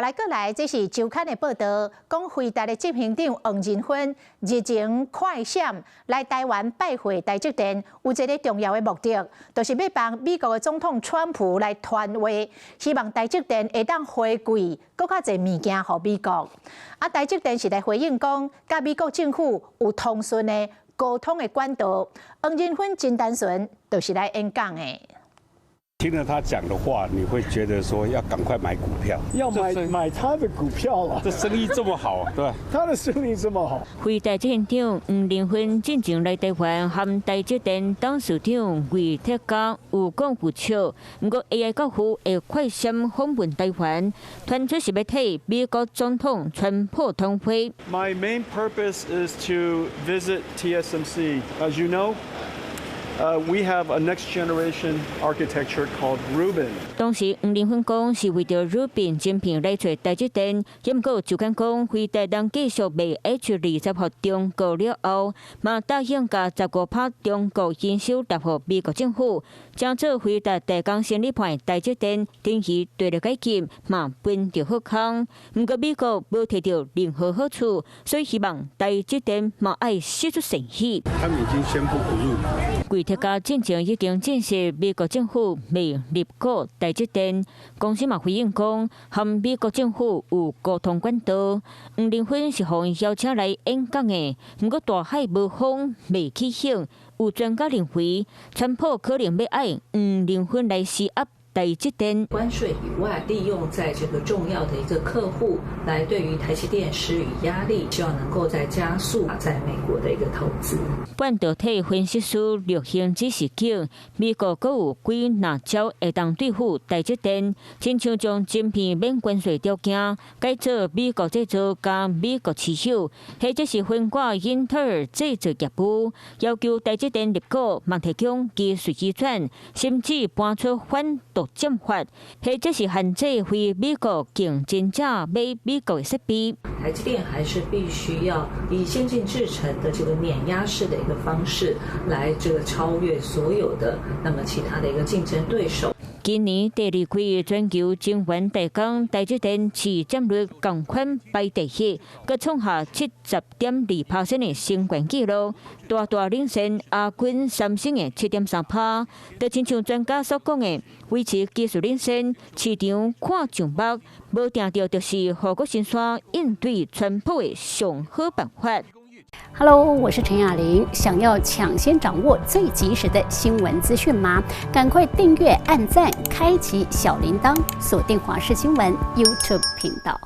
好來，過來，這是周刊的報道，講輝達的執行長黃仁勳日前快閃來台灣拜會台積電，有一个重要的目的，就是欲幫美國的總統川普來傳話，希望台積電會當回饋閣較濟物件予美國。啊，台積電是來回應講，佮美國政府有通訊的溝通的管道。黃仁勳真單純，就是來演講的。聽了他講的話，你會覺得說要趕快買股票，要買他的股票了。這生意這麼好，對。他的生意這麼好。輝達執行長黃仁勳進前來台灣，和台積電董事長魏哲家有講有笑。毋過 AI 教父會快閃訪問台灣，傳出是欲替美國總統川普傳話。 My main purpose is to visit TSMC. As you know, we have a next generation architecture called Rubin. 當時黃仁勳講是為著 Rubin 晶片來揣台積電，毋過周刊講輝達人繼續賣 H20予中國了後，嘛答應共15趴中國營收納予美國政府，成做輝達代工生理盤台積電，等於對了解金嘛分著好康。毋過美國無提著任何好處，所以希望台積電嘛愛釋出善意。他們已經宣布不入股。魏哲家進前已經證實美國政府未入股台積電，公司嘛回應講，和美國政府有溝通管道。黃仁勳是予邀請來演講的，毋過大海無風未起興，有專家認為，川普可能欲愛黃仁勳來施壓台積電。關稅以外，利用在這個重要的一個客戶來對於台積電施予壓力，希望能夠再加速在美國的一個投資。半導體分析師陸興只是講，美國閣有幾若招會當對付台積電，親像將晶片免關稅條件改做美國製造佮美國持有，或者是分割英特爾製造業務，要求台積電入股，嘛提供技術移轉，甚至搬出反獨佔法，或者是限制非美國競爭者買美國的設備。台積電還是必須要以先進製程的這個碾壓式的一個方式，來這個超越所有的那麼其他的一個競爭對手。今年第二季全球晶圓代工台積電市佔率仝款排第一，閣創下70.2%的新懸紀錄，大大領先亞軍三星的7.3趴。就親像專家所講的，維持技術領先，市場看上目，無定著就是護國神山應對川普的上好辦法。 Hello，我是陳雅玲。想要搶先掌握最及時的新聞資訊嗎？趕快訂閱、按讚、開啟小鈴鐺，鎖定華視新聞 YouTube 頻道。